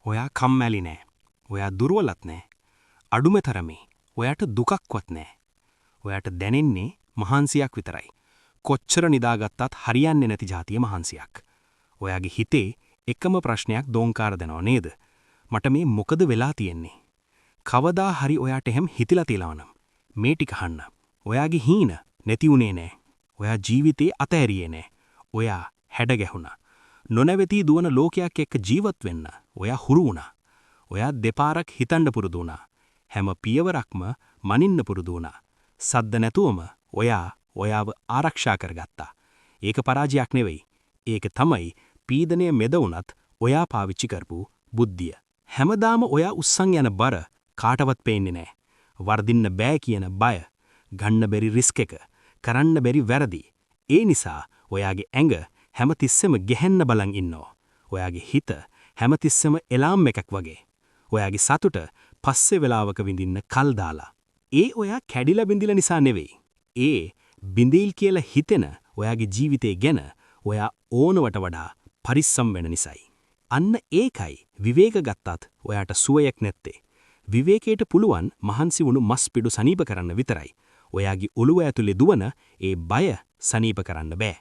ඔයා කම්මැලි නෑ. ඔයා දුර්වලත් නෑ. අඩුම තරමේ ඔයාට දුකක්වත් නෑ. ඔයාට දැනෙන්නේ මහන්සියක් විතරයි. කොච්චර නිදාගත්තත් හරියන්නේ නැති ජාතිය මහන්සියක්. ඔයාගේ හිතේ එකම ප්‍රශ්නයක් දෝංකාර දෙනව නේද? මට මේ මොකද වෙලා තියෙන්නේ? කවදා හරි ඔයාට එහෙම හිතිලා තියෙනවා නම් මේ ටික අහන්න. ඔයාගේ හීන නැති වුණේ නෑ. ඔයා ජීවිතේ අතෑරියේ නෑ. ඔයා හැඩ ගැහුණා. නොනැවතී දුවන ලෝකයක් එක්ක ජීවත් වෙන්න ඔයා හුරු වුණා. ඔයා දෙපාරක් හිතන්න පුරුදු වුණා. හැම පියවරක්ම මනින්න පුරුදු වුණා. සද්ද නැතුවම ඔයා ඔයාව ආරක්ෂා කරගත්තා. ඒක පරාජයක් නෙවෙයි. ඒක තමයි පීඩනය මැද වුණත් ඔයා පාවිච්චි කරපු බුද්ධිය. හැමදාම ඔයා උස්සන් යන බර කාටවත් පේන්නේ නෑ. වරදින්න බෑ කියන බය, ගන්න බැරි රිස්ක් එක, කරන්න බැරි වැරදි. ඒ නිසා ඔයාගේ ඇඟ හැමතිස්සෙම ගැහෙන්න බලන් ඉන්නවා. ඔයාගේ හිත හැමතිස්සෙම එලාම් එකක් වගේ. ඔයාගේ සතුට පස්සේ වෙලාවක විඳින්න කල් දාලා. ඒ ඔයා කැඩිලා බිඳිලා නිසා නෙවෙයි. ඒ බිඳීල් කියලා හිතෙන ඔයාගේ ජීවිතේ ගැන ඔයා ඕනවට වඩා පරිස්සම් වෙන නිසායි. අන්න ඒකයි විවේක ගත්තත් ඔයාට සුවයක් නැත්තේ. විවේකයට පුළුවන් මහන්සි වුණු මස් පිඩු සනීප කරන්න විතරයි. ඔයාගේ ඔළුව ඇතුලේ දුවන ඒ බය සනීප කරන්න බෑ.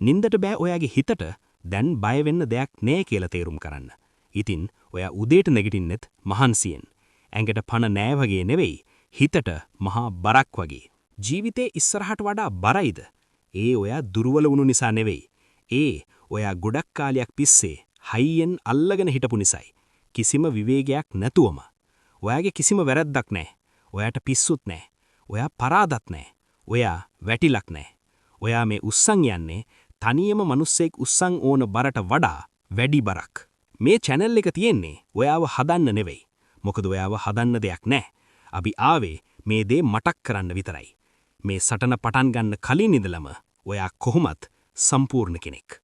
නින්දට බෑ ඔයාගේ හිතට දැන් බය වෙන්න දෙයක් නෑ කියලා තේරුම් කරන්න. ඉතින් ඔයා උදේට නැගිටින්නෙත් මහන්සියෙන්. ඇඟට පණ නෑ වගේ නෙවෙයි, හිතට මහා බරක් වගේ. ජීවිතේ ඉස්සරහට වඩා බරයිද? ඒ ඔයා දුර්වල වුණු නිසා නෙවෙයි. ඒ ඔයා ගොඩක් කාලයක් තිස්සේ හයියෙන් අල්ලගෙන හිටපු නිසායි. කිසිම විවේකයක් නැතුවම. ඔයාගේ කිසිම වැරැද්දක් නෑ. ඔයාට පිස්සුත් නෑ. ඔයා පරාදත් නෑ. ඔයා වැටිලක් නෑ. ඔයා මේ උස්සන් යන්නේ තනියම මිනිස්සෙක් උස්සන් ඕන බරට වඩා වැඩි බරක්. මේ චැනල් එක තියෙන්නේ ඔයාව හදන්න නෙවෙයි. මොකද ඔයාව හදන්න දෙයක් නෑ. අපි ආවේ මේ දේ මතක් කරන්න විතරයි. මේ සටන පටන් ගන්න කලින් ඉඳලම ඔයා කොහොමත් සම්පූර්ණ කෙනෙක්.